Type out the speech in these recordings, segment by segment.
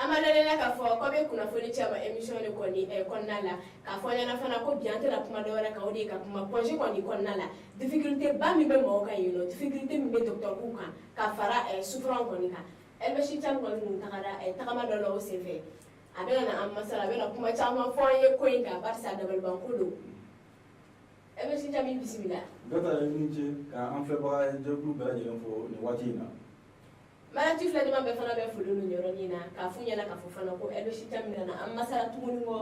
An b'a ladɔnniya k'a fɔ k'aw bɛ kunnafoni cɛma émission de kɔni kɔnɔna la, k'a fɔ ɲɛna fana ko bi an tɛna kuma dɔwɛrɛ kan, o de ye ka kuma Point G kɔni kɔnɔna la, difficulté ba min bɛ mɔgɔw kan yen nɔ, difficulté min bɛ docteur kan ka fara souffrant kɔni kan. Elbachir Thiam kɔni tun tagara tagama dɔ la, o senfɛ a bɛna na an masala, a bɛna kuma caman fɔ an ye ko in kan, barisa dabalibanko don. Elbachir Thiam, i bisimila. Gata, i ni ce ka an filɛbaga jɛkulu bɛɛ lajɛlen fo nin waati in na. Malati filɛjama bɛɛ fana bɛ foli don yɔrɔnin na, k'a f'u ɲɛna k'a fɔ fana ko Elbachir Thiam nana an masala tuguni kɔ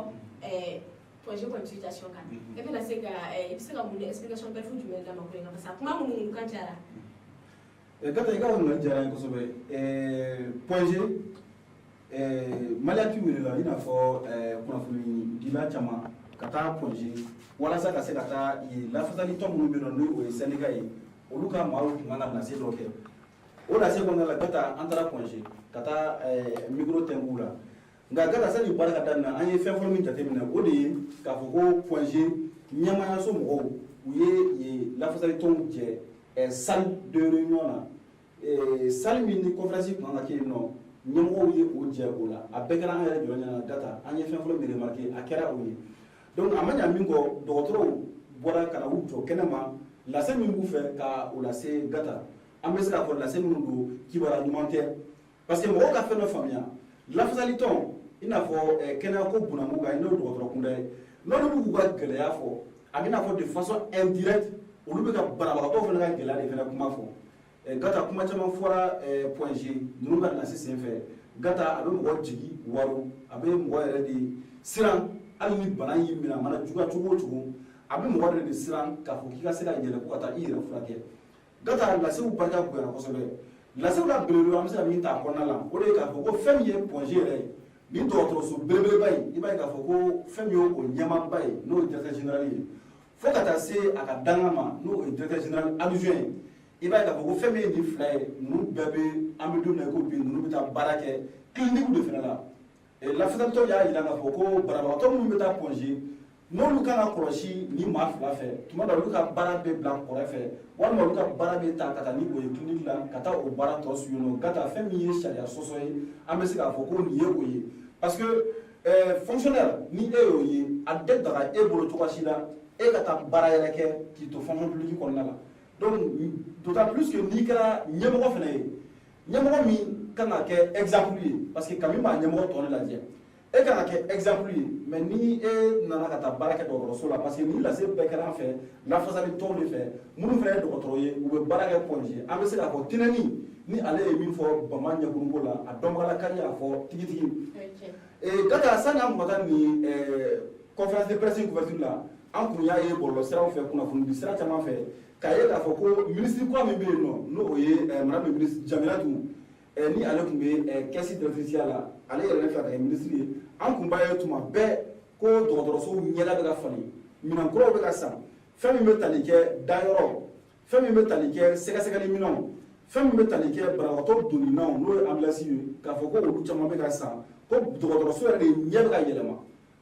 Point G kɔni situation kan. E bɛna se ka i bɛ se ka mun explication bref jumɛn d'a ma ko in kan, parce que a kuma minnu kan cayara? Gata, i ka o ɲininkali diyara n ye kosɛbɛ. Point G, Maliactu welela i n'a fɔ kunnafonidila caman ka taa Point G walasa ka se ka taa yen lafasali tɔn minnu bɛ yen nɔ, n'o ye syndicat ye, olu ka maaw tun kan ka lase dɔ kɛ. O lase kɔnɔna la, Gata, an taara Point G ka taa micro tɛnku la. Nka Gata, sani baara ka daminɛ, an ye fɛn fɔlɔ min jateminɛ, o de ye k'a fɔ ko Point G ɲɛmaayaso mɔgɔw, u ye yen lafasali tɔnw jɛ salle de réunion na, salle min ni conférence tun kan ka kɛ yen nɔ. Ɲɛmɔgɔw ye o jɛ o la, a bɛɛ kɛra an yɛrɛ jɔ ɲɛna. Gata, an ye fɛn fɔlɔ min remarqué, a kɛra o ye. Donc a ma ɲa min kɔ, dɔgɔtɔrɔw bɔra ka na u jɔ kɛnɛ ma, lase min b'u fɛ ka o lase. Gata, an bɛ se k'a fɔ lase minnu don, kibaruya ɲuman tɛ, parce que mɔgɔw ka fɛn dɔ faamuya: lafasali tɔn, i n'a fɔ kɛnɛyako bunakun kan, n'o ye dɔgɔtɔrɔ kunda ye, n'olu b'u k'u ka gɛlɛya fɔ, a bɛ n'a fɔ de façon indirecte, olu bɛ ka banabagatɔw fana ka gɛlɛya de fana kuma fɔ. Gata, kuma caman fɔra Point G ninnu ka lase senfɛ. Gata, a bɛ mɔgɔ jigi waru, a bɛ mɔgɔ yɛrɛ de siran. Hali ni bana y'i minɛ, a mana juguya cogo o cogo, a bɛ mɔgɔ yɛrɛ de siran k'a fɔ k'i ka se ka yɛlɛ ko ka taa i yɛrɛ furakɛ. Gata, lasew barika bonyana kosɛbɛ. Lasew la belebele, an bɛ se ka min ta a kɔnɔna la, o de ye k'a fɔ ko fɛn min ye Point G yɛrɛ ye, nin dɔgɔtɔrɔso belebeleba in, i b'a ye k'a fɔ ko fɛn min ye o ɲɛmaaba ye, n'o ye directeur général ye, fo ka taa se a ka danga ma, n'o ye directeur général adjoint ye, i b'a ye k'a fɔ ko fɛn min ye nin fila ye, ninnu bɛɛ bɛ, an bɛ don min na i ko bi, ninnu bɛ taa baara kɛ clinique de fana la. Lafasalitɔw y'a jira k'a fɔ ko banabagatɔ minnu bɛ taa Point G, n'olu kan ka kɔlɔsi ni maa fila fɛ, tuma dɔ olu ka baara bɛ bila kɔrɔfɛ, walima olu ka baara bɛ ta ka taa ni o ye clinique la, ka taa o baara tɔ su yen nɔ. Gata, fɛn min ye sariya sɔsɔ ye, an bɛ se k'a fɔ ko nin ye o ye, parce que fonctionnaire ni e y'o ye, a tɛ daga e bolo cogoya si la e ka taa baara yɛrɛ kɛ k'i to fonction publique kɔnɔna la. Donc d'autant plus que n'i kɛra ɲɛmɔgɔ fana ye, ɲɛmɔgɔ min kan ka kɛ exemple ye, parce que kami b'a ɲɛmɔgɔ tɔ de lajɛ, e kan ka kɛ exemple ye. Mais ni e nana ka taa baara kɛ dɔgɔtɔrɔso la, parce que ni lase bɛɛ kɛra an fɛ lafasali tɔnw de fɛ, minnu fana ye dɔgɔtɔrɔ ye, u bɛ baara kɛ Point G, an bɛ se k'a fɔ Tinɛni ni ale ye min fɔ Bama ɲɛkunko la, a dɔnbagalakari y'a fɔ tigitigi. Gata, sani an kun ka taa nin conférence de presse couverture la, an kun y'a ye bɔlɔlɔsiraw fɛ, kunnafoni di sira caman fɛ, k'a ye k'a fɔ ko ministre kura min bɛ yen nɔ, n'o ye madame le ministre Jaminatu, ni ale tun bɛ caisse directrice la, ale yɛrɛ fɛ ka kɛ ministre ye, an kun b'a ye tuma bɛɛ ko dɔgɔtɔrɔsow ɲɛda bɛ ka falen, minɛn kuraw bɛ ka san, fɛn min bɛ tali kɛ dayɔrɔ, fɛn min bɛ tali kɛ sɛgɛsɛgɛli minɛnw, fɛn min bɛ tali kɛ banabagatɔ doniminɛnw, n'o ye ambulance ye, k'a fɔ ko olu caman bɛ ka san, ko dɔgɔtɔrɔso yɛrɛ de ɲɛ bɛ ka yɛlɛma.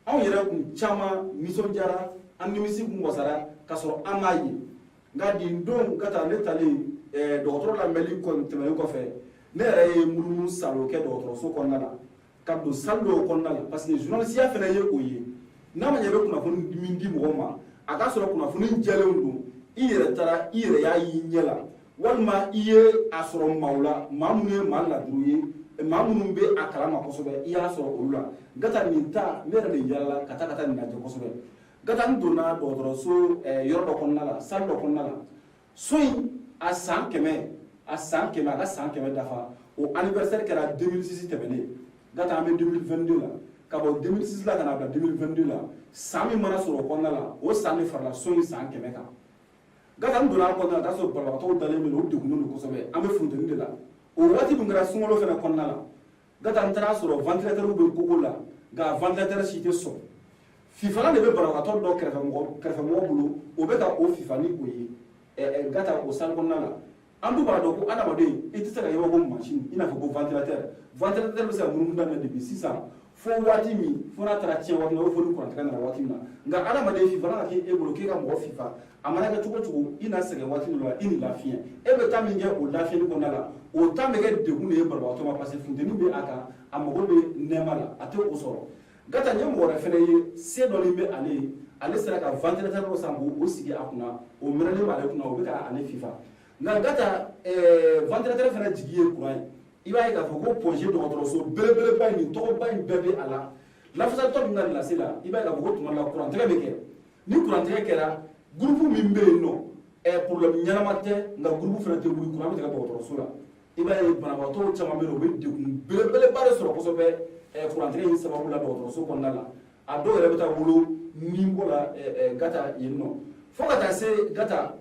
Anw yɛrɛ kun caman nisɔndiyara, an nimisi kun wasara k'a sɔrɔ an m'a ye. Nka nin don ka taa ne talen dɔgɔtɔrɔ lamɛnli tɛmɛnen kɔfɛ, ne yɛrɛ ye munumunu salo kɛ dɔgɔtɔrɔso kɔnɔna la, ka don salle dɔw kɔnɔna la, parce que journaliste fana ye o ye, n'a ma ɲɛ i bɛ kunnafoni min di mɔgɔw ma, a k'a sɔrɔ kunnafoni jɛlenw don, i yɛrɛ taara, i yɛrɛ y'a y'i ɲɛ la, walima i ye a sɔrɔ maaw la, maa minnu ye maa laduru ye, maa minnu bɛ a kalama kosɛbɛ, i y'a sɔrɔ olu la. Gata, nin ta, ne yɛrɛ de yalala ka taa nin lajɛ kosɛbɛ. Gata, n donna dɔgɔtɔrɔso yɔrɔ dɔ kɔnɔna la, salle dɔ kɔnɔna la. So in a san 100, a san 100, a ka san 100 dafa, o anniversaire kɛra 2006 tɛmɛnen. Gata, an bɛ 2022 la. Ka bɔ 2006 la ka na bila 2022 la, san min mana sɔrɔ o kɔnɔna la, o san de farala so in san 100 kan. Gata, n donna a kɔnɔna la, k'a sɔrɔ banabagatɔw dalen bɛ yen, u degunnen don kosɛbɛ, an bɛ funteni de la. O waati dun kɛra sunkalo fana kɔnɔna la. Gata, n taara sɔrɔ ventilateur bɛ kogo la, nka ventilateur si tɛ sɔn. Fifalan de bɛ banabagatɔ dɔ kɛrɛfɛmɔgɔ bolo, o bɛ ka o fifa ni o ye. Gata, o salle kɔnɔna la, an dun b'a dɔn ko adamaden, i tɛ se ka yɛbɔ ko machine, i n'a fɔ ko ventilateur. Ventilateur bɛ se ka munumunu daminɛ depuis sisan fo waati min, fo n'a taara tiɲɛ waati min na, o fo ni kurantigɛ nana waati min na. Nka adamaden, fifalan ka kɛ e bolo k'e ka mɔgɔ fifa, a mana kɛ cogo o cogo, i na sɛgɛn waati dɔ la, i ni lafiɲɛ, e bɛ taa min kɛ o lafiyɛli kɔnɔna la, o ta bɛ kɛ degun de ye banabagatɔ ma, parce que funteni bɛ a kan, a mago bɛ nɛɛma la, a tɛ o sɔrɔ. Gata, n ye mɔgɔ wɛrɛ fɛnɛ ye, se dɔɔni bɛ ale ye, ale sera ka ventilateur dɔ san k'o sigi a kunna, o mɛnɛlen b'ale kunna, o bɛ ka ale fifa. Nka Gata, ventilateur fɛnɛ jigi ye courant ye. I b'a ye k'a fɔ ko Point G dɔgɔtɔrɔso belebeleba in, nin tɔgɔba in bɛɛ bɛ a la, lafasalitɔ min ka lase la, i b'a ye k'a fɔ ko tuma dɔ la kurantigɛ bɛ kɛ. Ni kurantigɛ kɛra, groupe min bɛ yen nɔ, problème ɲɛnama tɛ, nka groupe fana tɛ wuli, courant bɛ tigɛ dɔgɔtɔrɔso la. I b'a ye banabaatɔw caman bɛ yen, u bɛ degun belebeleba de sɔrɔ kosɛbɛ kurantigɛ in sababu la dɔgɔtɔrɔso kɔnɔna la. A dɔw yɛrɛ bɛ taa wolo ni bɔ la. Gata, yen nɔ, fo ka taa se, Gata,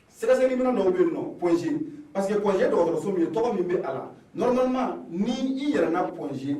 sɛgɛsɛgɛli minɛn dɔw bɛ yen nɔ Point G, parce que Point G dɔgɔtɔrɔso min ye, tɔgɔ min bɛ a la, normalement ni i yɛlɛnna Point G,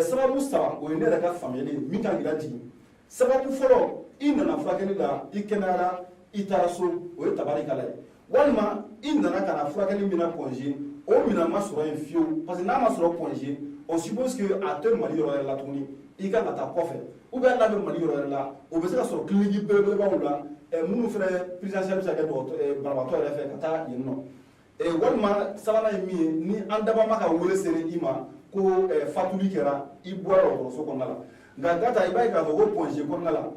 sababu saba, o ye ne yɛrɛ ka faamuyali ye min kan k'i lajigin. Sababu fɔlɔ, i nana furakɛli la, i kɛnɛyara, i taara so, o ye tabarikala ye. Walima i nana ka na furakɛli min na Point G, o minɛn ma sɔrɔ yen fiyewu, parce que n'a ma sɔrɔ Point G, on suppose que a tɛ Mali yɔrɔ wɛrɛ la tuguni, i kan ka taa kɔfɛ, ou bien hali n'a bɛ Mali yɔrɔ wɛrɛ la, o bɛ se ka sɔrɔ clinique belebelebaw la, minnu fɛnɛ prise en charge bɛ se ka kɛ dɔgɔtɔrɔ banabaatɔ yɛrɛ fɛ ka taa yen nɔ. Walima sabanan ye min ye, ni an dabama ka wele sera i ma ko fatuli kɛra, i bɔra dɔgɔtɔrɔso kɔnɔna la. Nka Gata, i b'a ye k'a fɔ ko Point G kɔnɔna la,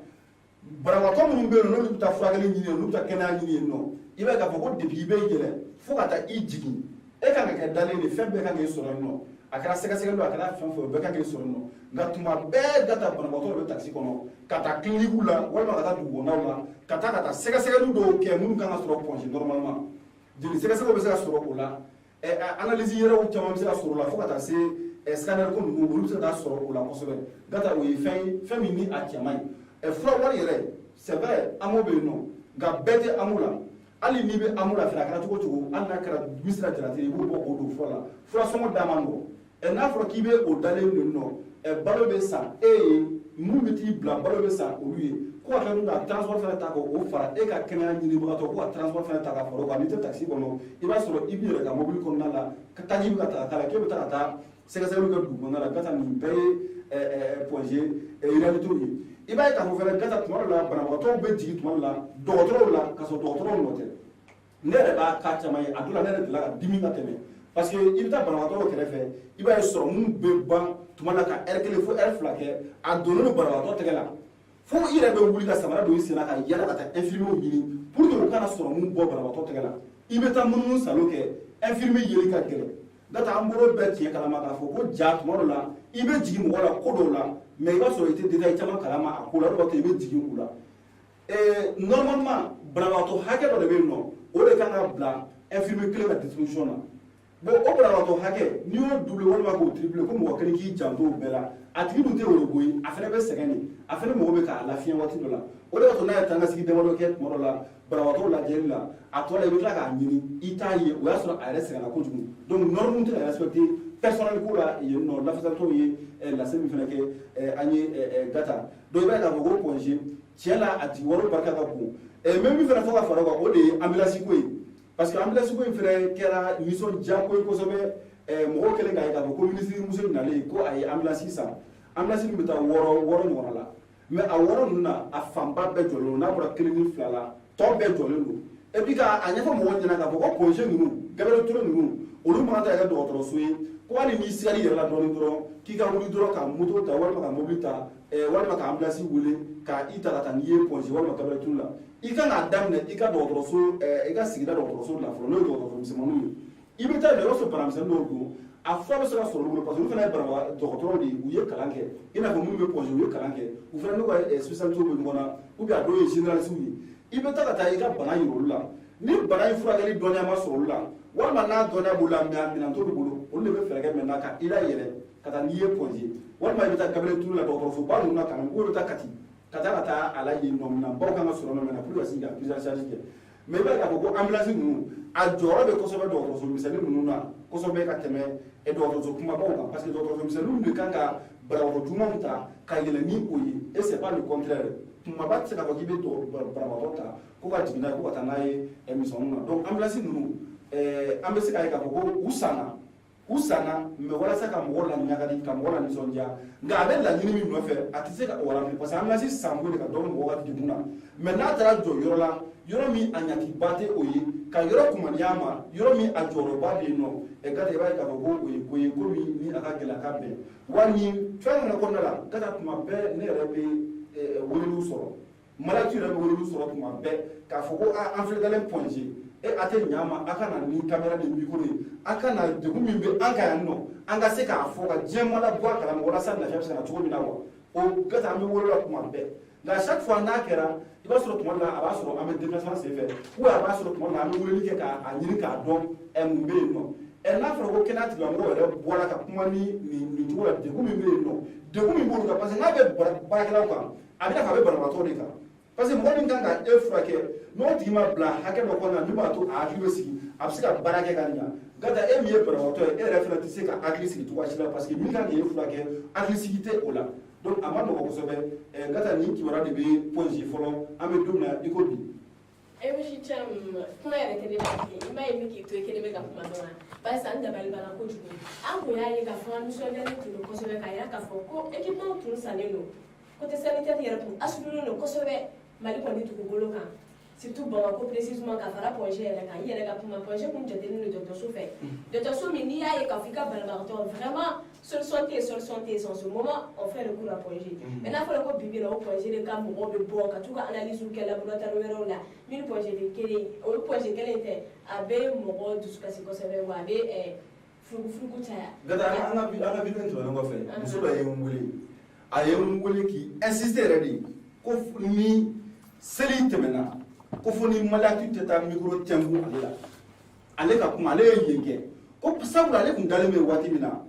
banabaatɔ minnu bɛ yen nɔ, n'olu bɛ taa furakɛli ɲini yen, n'olu bɛ taa kɛnɛya ɲini yen nɔ, i b'a ye k'a fɔ ko depuis i bɛ yɛlɛ fo ka taa i jigin, e kan ka kɛ dalen de, fɛn bɛɛ kan k'e sɔrɔ yen nɔ. A kɛra sɛgɛsɛgɛli, a kɛra fɛn fɛn, o bɛɛ kan k'e sɔrɔ yen nɔ. Nka tuma bɛɛ, Gata, banabaatɔ bɛ takisi kɔnɔ ka taa clinique la walima ka taa dugukɔnɔnaw la, ka taa sɛgɛsɛgɛli dɔw kɛ minnu kan ka sɔrɔ Point G normalement. Jeli sɛgɛsɛgɛw bɛ se ka sɔrɔ o la, analyse yɛrɛw caman bɛ se ka sɔrɔ o la, fo ka taa se scanner ko ninnu, olu bɛ se ka taa sɔrɔ o la kosɛbɛ. Gata, o ye fɛn ye, fɛn min ni a cɛ man ɲi. Fura wari yɛrɛ, c'est vrai, AMO bɛ yen nɔ, nka bɛɛ tɛ AMO la. Hali n'i bɛ AMO la fɛnɛ, a kɛra cogo o cogo, hali n'a kɛra Misira Jalati ye, i b'o bɔ k'o don fura la, fura sɔngɔ da man nɔgɔn. N'a fɔra k'i bɛ o dalen don nɔ, balo bɛ san e ye, mun bɛ t'i bila, balo bɛ san olu ye, ko ka tila ka transport fana ta k'o fara e ka kɛnɛya ɲinibagatɔ, ko ka transport fana ta ka fara o kan. N'i tɛ taxi kɔnɔ, i b'a sɔrɔ i b'i yɛrɛ ka mobili kɔnɔna la, ka taji bɛ ka ta ka k'a la, k'e bɛ taa ka taa sɛgɛsɛgɛliw kɛ dugu kɔnɔna la. Gata, nin bɛɛ ye Point G réalité ye. I b'a ye k'a fɔ fɛnɛ, Gata, tuma dɔ la banabagatɔw bɛ jigin tuma dɔ la dɔgɔtɔrɔw la, k'a sɔrɔ dɔgɔtɔrɔw nɔ tɛ. Ne yɛrɛ b'a cas caman ye, a dɔw la ne yɛrɛ delila ka dimi ka tɛmɛ, parce que i bɛ taa banabagatɔw kɛrɛfɛ, i b'a ye sɔrɔmu bɛ ban tuma la ka heure 1 fo heure 2 kɛ, a donnen don banabagatɔ tɛgɛ la, fo i yɛrɛ bɛ wuli ka samara don i sen na ka yala ka taa infirmier ɲini pour que u kana sɔrɔmu bɔ banabagatɔ tɛgɛ la. I bɛ taa munumunu salo kɛ, infirmier yeli ka gɛlɛn. Gata, an bolo bɛɛ tiɲɛ kalama k'a fɔ ko ja, tuma dɔ la i bɛ jigin mɔgɔ la ko dɔw la, mais i b'a sɔrɔ i tɛ détail caman kalama a ko la, o de b'a to i bɛ jigin u la. Normalement banabagatɔ hakɛ dɔ de bɛ yen nɔ, o de kan ka bila infirmier kelen ka disposition na. Bon, o banabagatɔ hakɛ, n'i y'o doubler walima k'o tripler, ko mɔgɔ kelen k'i janto o bɛɛ la, a tigi dun tɛ o ye, a fana bɛ sɛgɛn de, a fana mago bɛ k'a lafiɲɛ waati dɔ la. O de b'a to n'a ye taa ka sigi damadɔ kɛ tuma dɔ la banabagatɔ lajɛli la, a tɔ la i bɛ tila k'a ɲini, i t'a ye, o y'a sɔrɔ a yɛrɛ sɛgɛnna kojugu. Donc norme tɛ ka respecter personnel ko la yen nɔ. Lafasalitɔw ye lase min fana kɛ an ye, Gata, donc i b'a ye k'a fɔ ko Point G, tiɲɛ la, a jigi wari barika ka bon. N bɛ min fana fɔ ka fara o kan, o de ye ambulance ko ye, parce que ambulance ko in fana kɛra nisɔndiya ko ye kosɛbɛ. Mɔgɔw kɛlen k'a ye k'a fɔ ko minisiri muso nalen ko a ye ambulance san, ambulance min bɛ taa wɔɔrɔ wɔɔrɔ ɲɔgɔnna la, mais a wɔɔrɔ ninnu na, a fanba bɛɛ jɔlen don, n'a bɔra kelen ni fila la, tɔ bɛɛ jɔlen don. Et puis k'a ɲɛfɔ mɔgɔw ɲɛna k'a fɔ ko Point G ninnu, Gabriel Touré ninnu, olu man kan tɛ ka kɛ dɔgɔtɔrɔso ye ko hali n'i sigar'i yɛrɛ la dɔɔnin dɔrɔn, k'i ka wuli dɔrɔn ka moto ta walima ka mobili ta, walima ka ambulance wele ka i ta ka taa n'i ye Point G walima Gabriel Touré la. I kan k'a daminɛ i ka dɔgɔtɔrɔso, i ka sigida dɔgɔtɔrɔso la fɔlɔ, n'o ye dɔgɔtɔrɔso misɛnmaninw ye. I bɛ taa yen, i b'a sɔrɔ banamisɛnnin dɔw don, a fura bɛ se ka sɔrɔ olu bolo, parce que olu fana ye banabagatɔ dɔgɔtɔrɔw de ye, u ye kalan kɛ i n'a fɔ minnu bɛ Point G, u ye kalan kɛ, u fana n'u ka spécialité bɛ ɲɔgɔn na, ou bien a dɔw ye généralistes ye. I bɛ taa ka taa i ka bana yira olu la. Ni bana in furakɛli dɔnniya ma sɔrɔ olu la, walima n'a dɔnniya b'u la mais a minɛn t'olu bolo, olu de bɛ fɛɛrɛ kɛ maintenant ka i layɛlɛ ka taa n'i ye Point G, walima i bɛ taa Gabriel Touré la, dɔgɔtɔrɔsoba ninnu na ka na, ou i bɛ taa Kati ka taa a la yen nɔ, minɛnbaw kan ka sɔrɔ nɔ maintenant pour que ka se ka prise en charge kɛ. Mais i b'a ye k'a fɔ ko ambulance ninnu, a jɔyɔrɔ bɛ kosɛbɛ dɔgɔtɔrɔso misɛnnin ninnu na kosɛbɛ ka tɛmɛ dɔgɔtɔrɔso kumabaw kan, parce que dɔgɔtɔrɔso misɛnninw de kan ka banabagatɔ jugumanw ta ka yɛlɛ ni o ye, et c'est pas le contraire. Kumaba tɛ se k'a fɔ k'i bɛ banabagatɔ ta ko ka jigin n'a ye ko ka taa n'a ye misɛnninw na. Donc ambulance ninnu, an bɛ se k'a ye k'a fɔ ko u sanna, u sanna, mais walasa ka mɔgɔw la ɲagali, ka mɔgɔw la nisɔndiya, nka a bɛ laɲini min nɔfɛ, a tɛ se ka o remplir, parce que ambulance san ko de ka dɔ bɔ mɔgɔw ka degun na, mais n'a taara jɔ yɔrɔ la, yɔrɔ min a ɲatiba tɛ o ye. ka yɔrɔ kumaniya ma, yɔrɔ min a jɔyɔrɔba bɛ yen nɔ. Ɛ Gata, i b'a ye k'a fɔ ko o ye ko ye, ko min ni a ka gɛlɛn a ka bɛn wa. Nin fɛn fana kɔnɔna la, Gata, tuma bɛɛ ne yɛrɛ bɛ weleliw sɔrɔ, Maliyatu yɛrɛ bɛ weleliw sɔrɔ tuma bɛɛ k'a fɔ ko an filɛ dalen Point G, e a tɛ ɲa ma, a ka na ni caméra ni micro ye, a ka na degun min bɛ an kan yan nɔ, an ka se k'a fɔ ka diɲɛ mala bɔ a kalama, walasa lafiya bɛ se ka na cogo min na wa. O Gata, an bɛ wele la tuma bɛɛ, nka chaque fois n'a kɛra, i b'a sɔrɔ tuma dɔ la a b'a sɔrɔ an bɛ déplacement senfɛ, ou a b'a sɔrɔ tuma dɔ la an bɛ weleli kɛ k'a ɲini k'a dɔn mun bɛ yen nɔ. N'a fɔra ko kɛnɛya tigilamɔgɔw yɛrɛ bɔra ka kuma ni nin cogo la, degun min bɛ yen nɔ, degun min b'olu kan, parce que n'a bɛ baarakɛlaw kan, a bɛna fɔ a bɛ banabagatɔw de kan, parce que mɔgɔ min kan ka e furakɛ, n'o tigi ma bila hakɛ dɔ kɔnɔna na min b'a to a hakili bɛ sigi, a bɛ se ka baara kɛ ka ɲa. Gata, e min ye banabagatɔ ye, e yɛrɛ fana tɛ se ka hakili sigi cogoya si la, parce que min kan k'e furakɛ, hakili sigi tɛ o la. Donc a ma nɔgɔn kosɛbɛ. Gata, nin kibaruya de bɛ Point G fɔlɔ, an bɛ don min na i ko bi. Emusi Cham, kuma yɛrɛ tɛ ne la bilen. I m'a ye min k'i to i kelen bɛ ka kuma dɔrɔn, barisa n dabali banna kojugu. An kun y'a ye k'a fɔ an nisɔndiyalen tun don kosɛbɛ k'a yira k'a fɔ ko équipement tun sannen don, côté sanitaire yɛrɛ tun assuré don kosɛbɛ Mali kɔni dugukolo kan, surtout Bamako précisément, ka fara Point G yɛrɛ kan. I yɛrɛ ka kuma, Point G kun jatelen don dɔgɔtɔrɔso fɛ, dɔgɔtɔrɔso min n'i y'a ye k'a fɔ i ka banabagatɔ vraiment solution tɛ yen, solution tɛ yen, en ce moment on fait recours à Point G. Mais n'a fɔra ko bi bi in na, o Point G de ka mɔgɔw bɛ bɔ ka t'u ka analyse kɛ laboratoire wɛrɛw la min ni Point G tɛ kelen, o ye Point G kelen tɛ, a bɛ mɔgɔ dusukasi kosɛbɛ, wa a bɛ furugufurugu caya. Gata, an ka vidéo tɛmɛnen kɔfɛ, muso dɔ ye n wele, a ye n wele k'i insister yɛrɛ de ko ni seli tɛmɛna, ko fo ni Maliyatu tɛ taa micro tɛnku ale la, ale ka kuma. Ale ye yen kɛ ko sabula ale kun dalen bɛ waati min na,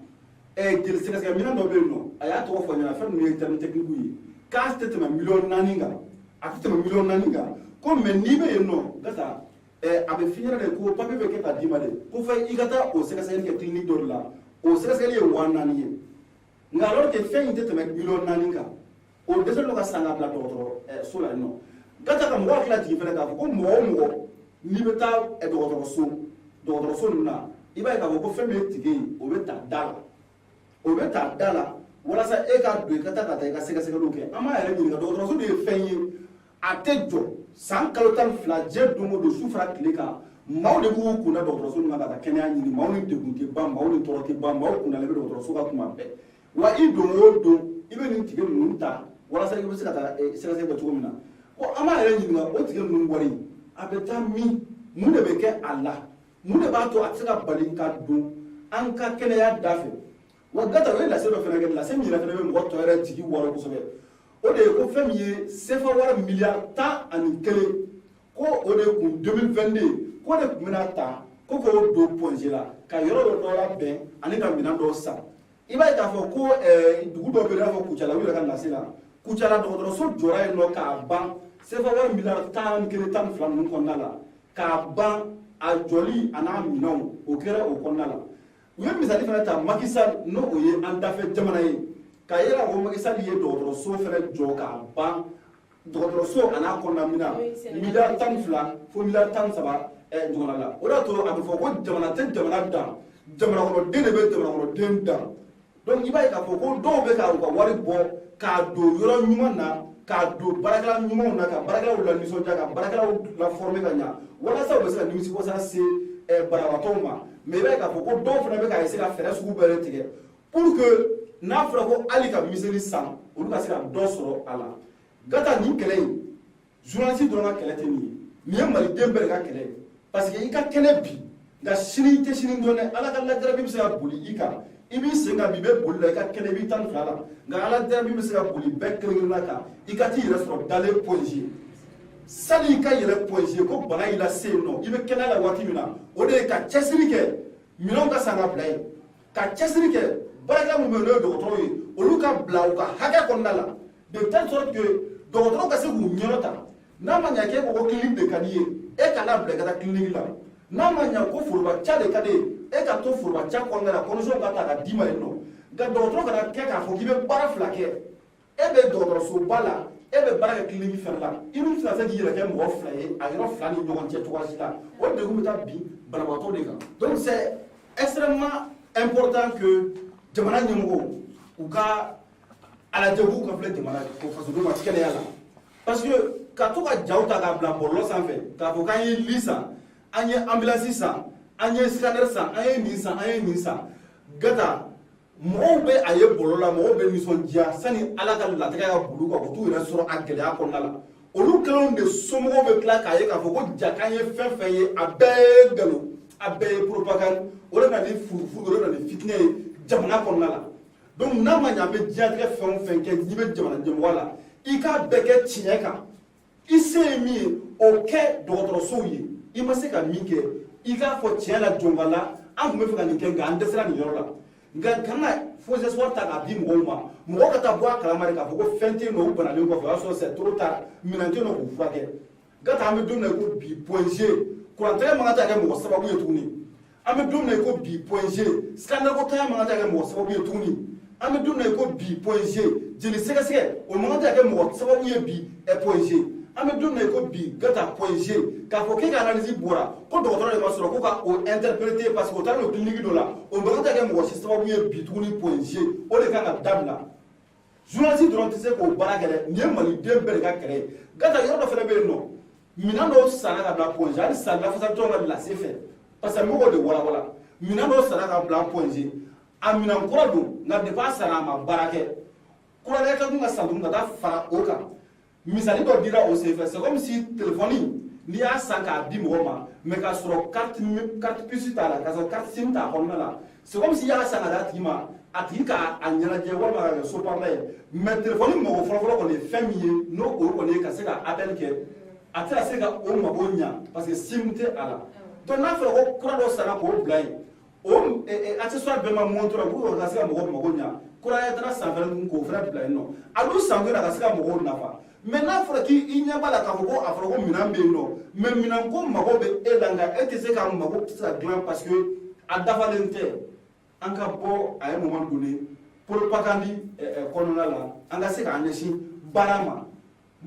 jeli sɛgɛsɛgɛ minɛn dɔ bɛ yen nɔ, a y'a tɔgɔ fɔ n ɲɛna, fɛn ninnu ye terme technique ye, k'a tɛ tɛmɛ 4 miliyɔn kan, a tɛ tɛmɛ 4 miliyɔn kan. Ko mais n'i bɛ yen nɔ, Gata, a bɛ f'i ɲɛna de ko papier bɛ kɛ ka d'i ma de, ko fɔ i ka taa o sɛgɛsɛgɛli kɛ clinique dɔ de la, o sɛgɛsɛgɛli ye 4000 ye. Nka alors que fɛn in tɛ tɛmɛ 4 miliyɔn kan, o dɛsɛlen don ka san ka bila dɔgɔtɔrɔ so la yen nɔ. Gata, ka mɔgɔ hakili lajigin fɛnɛ k'a fɔ ko mɔgɔ o mɔgɔ n'i bɛ taa dɔgɔtɔrɔso ninnu na, i b'a ye k'a fɔ ko fɛn min ye ticket ye, o bɛ ta da la, o bɛ ta da la walasa e ka don i ka taa ka taa i ka sɛgɛsɛgɛliw kɛ. An b'a yɛrɛ ɲininka, dɔgɔtɔrɔso de ye fɛn ye, a tɛ jɔ san kalo 12, diɲɛ don o don, su fara tile kan, maaw de b'u kun da dɔgɔtɔrɔso ninnu kan ka taa kɛnɛya ɲini. Maaw ni degun tɛ ban, maaw ni tɔɔrɔ tɛ ban, maaw kundalen bɛ dɔgɔtɔrɔso kan tuma bɛɛ. Wa i don o don, i bɛ nin ticket ninnu ta walasa i bɛ se ka taa sɛgɛsɛgɛli kɛ cogo min na. Ko an b'a yɛrɛ ɲininka, o ticket ninnu wari a bɛ taa min? Mun de bɛ kɛ a la? Mun de b'a to a tɛ se ka bali ka don an ka kɛnɛya da fɛ? Wa Gata, o ye lase dɔ fana kɛ, lase min yɛrɛ fana bɛ mɔgɔ tɔ yɛrɛ jigi wɔrɔ kosɛbɛ. O de ye ko fɛn min ye CFA wari miliyari 11, ko o de kun 2022, ko de tun bɛna ta ko k'o don Point G la ka yɔrɔ dɔ labɛn ani ka minɛn dɔw san. I b'a ye k'a fɔ ko dugu dɔw bɛ yen, i n'a fɔ Kucala, u yɛrɛ ka lase la, Kucala dɔgɔtɔrɔso jɔra yen nɔ k'a ban CFA wari miliyari 11, 12 ninnu kɔnɔna la k'a ban. A jɔli a n'a minɛnw, o kɛra o kɔnɔna la. U ye misali fana ta Macky Sall, n'o o ye an dafɛ jamana ye, k'a yira ko Macky Sall ye dɔgɔtɔrɔso fana jɔ k'a ban, dɔgɔtɔrɔso a n'a kɔnɔna minɛn, miliyari 12 fo miliyari 13 ɲɔgɔnna la. O de y'a to a bɛ fɔ ko jamana tɛ jamana dan, jamana kɔnɔden de bɛ jamana kɔnɔden dan. Donc i b'a ye k'a fɔ ko dɔw bɛ ka u ka wari bɔ k'a don yɔrɔ ɲuman na, k'a don baarakɛla ɲumanw na, ka baarakɛlaw la nisɔndiya, ka baarakɛlaw la former ka ɲa, walasa u bɛ se ka nimisiwasa se banabagatɔw ma. Mais i b'a ye k'a fɔ ko dɔw fana bɛ ka essayer ka fɛɛrɛ sugu bɛɛ de tigɛ pour que n'a fɔra ko hali ka miseli san, olu ka se ka dɔ sɔrɔ a la. Gata, nin kɛlɛ in, journaliste dɔrɔn ka kɛlɛ tɛ nin ye, nin ye maliden bɛɛ de ka kɛlɛ ye, parce que i ka kɛnɛ bi, nka sini i tɛ sini dɔn dɛ. Ala ka lajarabi bɛ se ka boli i kan, i b'i sen kan bi, i bɛ boli la, i ka kɛnɛ, i b'i 12 la, nka ala jarabi bɛ se ka boli bɛɛ kelen kelenna kan, i ka t'i yɛrɛ sɔrɔ dalen Point G. Sani i ka yɛlɛ Point G ko bana y'i lase yen nɔ, i bɛ kɛnɛya la waati min na, o de ye ka cɛsiri kɛ minɛnw ka san ka bila yen, ka cɛsiri kɛ baarakɛla minnu bɛ yen n'o ye dɔgɔtɔrɔw ye, olu ka bila u ka hakɛ kɔnɔna la, de telle sorte que dɔgɔtɔrɔw ka se k'u ɲɛnɔ ta. N'a ma ɲɛ k'e ko ko clinique de ka di ye, e kana bila i ka taa clinique la. N'a ma ɲɛ ko foroba ca de ka di ye, e ka to foroba ca kɔnɔna la, condition ka ta ka d'i ma yen nɔ. Nka dɔgɔtɔrɔ kana kɛ k'a fɔ k'i bɛ baara fila kɛ, e bɛ dɔgɔtɔrɔsoba la, e bɛ baara kɛ clinique fɛnɛ la, i dun tɛna se k'i yɛrɛ kɛ mɔgɔ fila ye a yɔrɔ fila ni ɲɔgɔn cɛ cogoya si la. O degun bɛ taa bin banabagatɔ de kan. Donc c'est extrêmement important que jamana ɲɛmɔgɔw u ka a lajɛ k'u ka filɛ jamana ko fasodenw ka kɛnɛya la, parce que ka to ka jaw ta k'a bila bɔlɔlɔ sanfɛ k'a fɔ k'an ye li san. An ye ambulance san, an ye scanner san, an ye nin san, an ye nin san. Gata, mɔgɔw bɛ a ye bɔlɔ la, mɔgɔw bɛ nisɔndiya. Sani Ala ka latigɛ ka boli kan, u t'u yɛrɛ sɔrɔ a gɛlɛya kɔnɔna la. Olu kelenw de somɔgɔw bɛ tila k'a ye k'a fɔ ko ja k'an ye fɛn fɛn ye, a bɛɛ ye nkalon, a bɛɛ ye propagande. O de bɛ na ni furufuru, o de bɛ na ni fitinɛ ye jamana kɔnɔna la. Donc n'a ma ɲɛ, an bɛ diɲɛlatigɛ fɛn o fɛn kɛ, n'i bɛ jamana ɲɛmɔgɔ la, i k'a bɛɛ kɛ tiɲɛ kan. I se ye min ye, o kɛ dɔgɔtɔrɔsow ye. I ma se ka min kɛ, i k'a fɔ tiɲɛ la jɔnka la, an tun bɛ fɛ ka nin kɛ, nka an dɛsɛra nin yɔrɔ la. Nka kana faux espoir ta k'a di mɔgɔw ma, mɔgɔw ka taa bɔ a kalama de k'a fɔ ko fɛn tɛ yen nɔ. U banalen kɔfɛ, o y'a sɔrɔ c'est trop tard, minɛn tɛ yen nɔ k'u furakɛ. Gata, an bɛ don min na i ko bi, Point G, kurantigɛ man kan tɛ ka kɛ mɔgɔ sababu ye tuguni. An bɛ don min na i ko bi, Point G, scanner ko tanya man kan tɛ ka kɛ mɔgɔ sababu ye tuguni. An bɛ don min na i ko bi, Point G, jeli sɛgɛsɛgɛ, o man kan tɛ ka kɛ mɔgɔ sababu ye bi Point G. An bɛ don min na i ko bi, Gata, Point G, k'a fɔ k'e ka analyse bɔra ko dɔgɔtɔrɔ de ma sɔrɔ ko ka o interpréter parce que o taara don clinique dɔ la, o man kan tɛ ka kɛ mɔgɔ si sababu ye bi tuguni Point G. O de kan ka dabila. Journaliste dɔrɔn tɛ se k'o baara kɛ dɛ, nin ye maliden bɛɛ de ka kɛlɛ ye. Gata, yɔrɔ dɔ fana bɛ yen nɔ, minɛn dɔw sanna ka bila Point G, hali san lafasalitɔn ka lase fɛ, parce que mɔgɔw de walawala. Minɛn dɔw sanna ka bila Point G, a minɛn kura don, nka depuis a sanna, a ma baara kɛ. Kura wɛrɛ ka kun ka san tuguni ka taa fara o kan. Misali dɔ dira o senfɛ, c'est comme si téléphone, n'i y'a san k'a di mɔgɔ ma, mais k'a sɔrɔ carte puce t'a la, k'a sɔrɔ carte SIM t'a kɔnɔna la, c'est comme si i y'a san ka d'a tigi ma, a tigi k'a ɲɛnajɛ walima ka kɛ soparla ye. Mais téléphone mago fɔlɔfɔlɔ kɔni ye fɛn min ye, n'o o kɔni ye ka se ka appel kɛ, a tɛna se ka o mago ɲa parce que SIM tɛ a la. Donc n'a fɔra ko kura dɔ sanna k'o bila yen, o accessoire bɛɛ ma montre pour que ka se ka mɔgɔw mago ɲa, kura yɛrɛ taara san fɛnɛ tuguni k'o fɛnɛ bila yen nɔ, a dun san kun na ka se ka mɔgɔw nafa. Mais n'a fɔra k'i ɲɛ b'a la k'a fɔ ko a fɔra ko minɛn bɛ yen nɔ, mais minɛn ko mago bɛ e la, nka e tɛ se ka mago tɛ se ka dilan parce que a dafalen tɛ. An ka bɔ à un moment donné propagande kɔnɔna la, an ka se k'an ɲɛsin baara ma.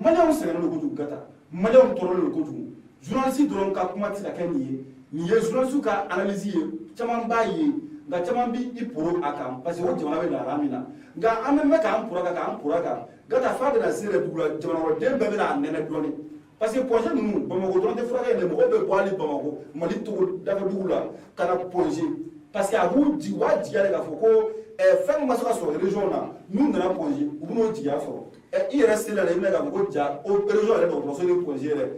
Maliyɛnw sɛgɛnnen don kojugu, Gata, maliyɛnw tɔɔrɔlen don kojugu. Journaliste dɔrɔn ka kuma tɛ se ka kɛ nin ye. Nin ye journaliste ka analyse ye, caman b'a ye, nka caman bi i poro a kan parce que o jamana bɛ lahala min na. Nka an bɛ mɛn k'an poro a kan, k'an poro a kan. Gata, f'a bɛna se yɛrɛ dugu la, jamana kɔnɔden bɛɛ bɛna a nɛnɛ dɔɔnin, parce que Point G ninnu, Bamakɔ dɔrɔn tɛ furakɛ yen dɛ. Mɔgɔw bɛ bɔ hali Bamakɔ, Mali togo dafɛ dugu la ka na Point G, parce que a b'u jigi, u b'a jigiya de k'a fɔ ko fɛn min ma se ka sɔrɔ région na, n'u nana Point G, u bɛn'o jigiya sɔrɔ. I yɛrɛ selen la, i bɛna k'a fɔ ko ja o région yɛrɛ dɔgɔtɔrɔso ni Point G yɛrɛ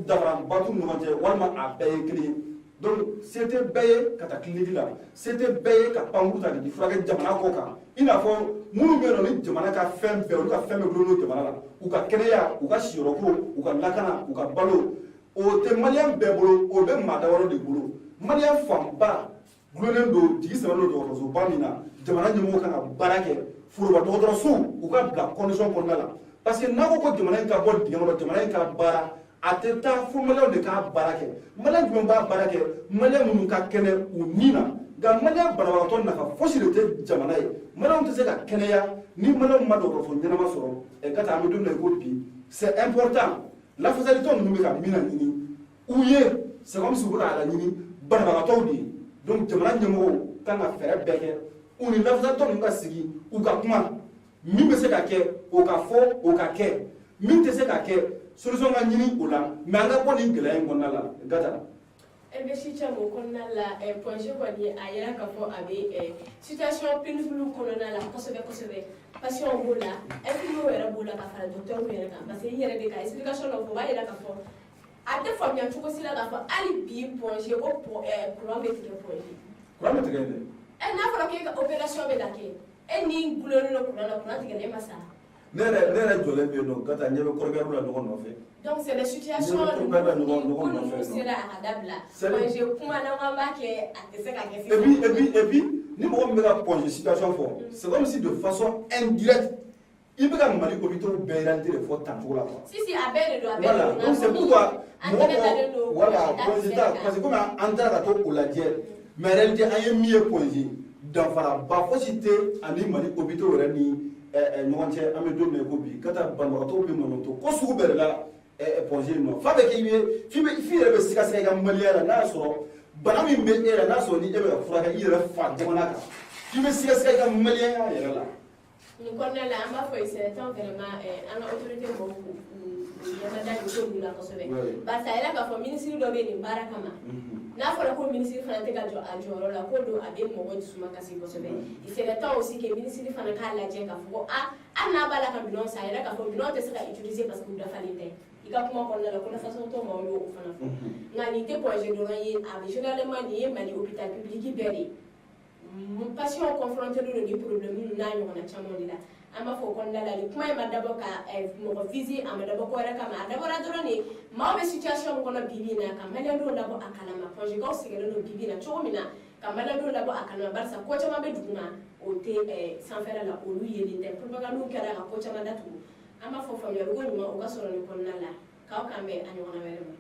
danfaraba t'u ni ɲɔgɔn cɛ, walima a bɛɛ ye kelen ye. Donc se tɛ bɛɛ ye ka taa clinique la, se tɛ bɛɛ ye ka pankuru ta k'i furakɛ jamana kɔ kan. I n'a fɔ minnu bɛ yen nɔ ni jamana ka fɛn bɛɛ, olu ka fɛn bɛɛ gulonnen don jamana la, u ka kɛnɛya, u ka siyɔrɔko, u ka lakana, u ka balo, o tɛ maliyɛn bɛɛ bolo, o bɛ maa damadɔ de bolo. Maliyɛn fanba gulonnen don, jigi sɛbɛnnen don dɔgɔtɔrɔsoba min na. Jamana ɲɛmɔgɔw kan ka baara kɛ, foroba dɔgɔtɔrɔsow u ka bila condition kɔnɔna la, parce que n'a ko ko jamana in ka bɔ dingɛ kɔnɔ, jamana in ka baara, a tɛ taa fo maliyɛnw de k'a baara kɛ. Maliyɛn jumɛn b'a baara kɛ? Maliyɛn minnu ka kɛnɛ u ni na. Nka maliyɛn banabagatɔ nafa fosi de tɛ jamana ye. Maliyɛnw tɛ se ka kɛnɛya ni maliyɛnw ma dɔgɔtɔrɔso ɲɛnama sɔrɔ. Ka taa, an bɛ don min na i ko bi, c'est important. Lafasalitɔn ninnu bɛ ka min laɲini u ye, c'est comme si u bɛ k'a laɲini banabagatɔw de ye. Donc jamana ɲɛmɔgɔw kan ka fɛɛrɛ bɛɛ kɛ, u ni lafasalitɔn ninnu ka sigi, u ka kuma. Min bɛ se ka kɛ, o ka fɔ, o ka kɛ. Min tɛ se ka kɛ, solution ka ɲini o la. Mais an ka bɔ nin gɛlɛya in kɔnɔna la, Gata. Bɛ caman o kɔnɔna la, Point G kɔni, a yira k'a fɔ a bɛ situation pénible kɔnɔna la kosɛbɛ kosɛbɛ. Patient b'o la, infirmier yɛrɛ b'o la, ka fara docteur yɛrɛ kan, parce que i yɛrɛ de ka explication dɔ fɔ, o b'a yira k'a fɔ a tɛ faamuya cogo si la k'a fɔ hali bi Point G ko courant bɛ tigɛ Point G. Courant bɛ tigɛ yen dɛ. N'a fɔra k'e ka opération bɛ ka kɛ, e ni gulonnen don courant na, courant tigɛlen, e ma sa. Ne yɛrɛ jɔlen bɛ yen nɔ, Gata, ɲɛ bɛ kɔrɔkɛw la ɲɔgɔn nɔfɛ. Donc c'est des situations ɲɔgɔn nɔfɛ. Sera a ka dabila. Point G kuma n'an k'an b'a kɛ, a tɛ se ka kɛ sisan. Et puis ni mɔgɔ min bɛ ka Point G situation fɔ, c'est comme si de façon indirecte i bɛ ka Mali hôpitaux bɛɛ réalité de fɔ tan cogo la quoi. Si si, a bɛɛ de don, a bɛɛ. Voilà, donc c'est pourquoi mɔgɔ mɔgɔ, voilà, Point G ta, parce que komi an taara ka t'o lajɛ, mais en réalité an ye min ye Point G, danfaraba fosi tɛ ani Mali hôpitaux yɛrɛ ni ɲɔgɔn cɛ. An bɛ don min na i ko bi, ka taa banabagatɔw bɛ manɔntɔ ko sugu bɛɛ de la Point G nɔ, f'a bɛ kɛ i bɛ f'i yɛrɛ bɛ siga siga i ka maliyɛnya la. N'a y'a sɔrɔ bana min bɛ e la, n'a sɔrɔ ni e bɛ ka furakɛ i yɛrɛ fa jamana kan, f'i bɛ siga siga i ka maliyɛnya yɛrɛ la. Nin kɔnɔna la, an b'a fɔ c'est temps vraiment an ka autorité mɔgɔw k'u ɲɛmada nin ko ninnu na kosɛbɛ, barisa a yɛrɛ k'a fɔ minisiri dɔ bɛ nin baara kama. N'a fɔra ko minisiri fana tɛ ka jɔ a jɔyɔrɔ la, ko don a bɛ mɔgɔ dusuma kasi kosɛbɛ. Il serait temps aussi que minisiri fana k'a lajɛ k'a fɔ ko ah, hali n'a b'a la ka minɛnw san, a yɛrɛ k'a fɔ minɛnw tɛ se ka utiliser parce que u dafalen tɛ. I ka kuma kɔnɔna la, ko lafasatɔ maaw y'o fana fɔ. Nka nin tɛ Point G dɔrɔn ye, a bɛ généralement nin ye Mali hôpital public bɛɛ de ye. Patient confronté don ni problème ninnu n'a ɲɔgɔnna caman de la. An b'a fɔ o kɔnɔna la, nin kuma in ma dabɔ ka mɔgɔ viser, a ma dabɔ ko wɛrɛ kama, a dabɔra dɔrɔn de maaw bɛ situation min kɔnɔ bi bi in na, ka maliyɛndenw labɔ a kalama. Point G kaw sɛgɛnnen don bi bi in na cogo min na, ka maliyɛndenw labɔ a kalama, barisa ko caman bɛ duguma, o tɛ sanfɛla la, olu yelen tɛ. Propagande kɛra ka ko caman datugu. An b'a fɔ faamuyaliko ɲuman o ka sɔrɔ nin kɔnɔna la. K'aw kan bɛn a ɲɔgɔnna wɛrɛ ma.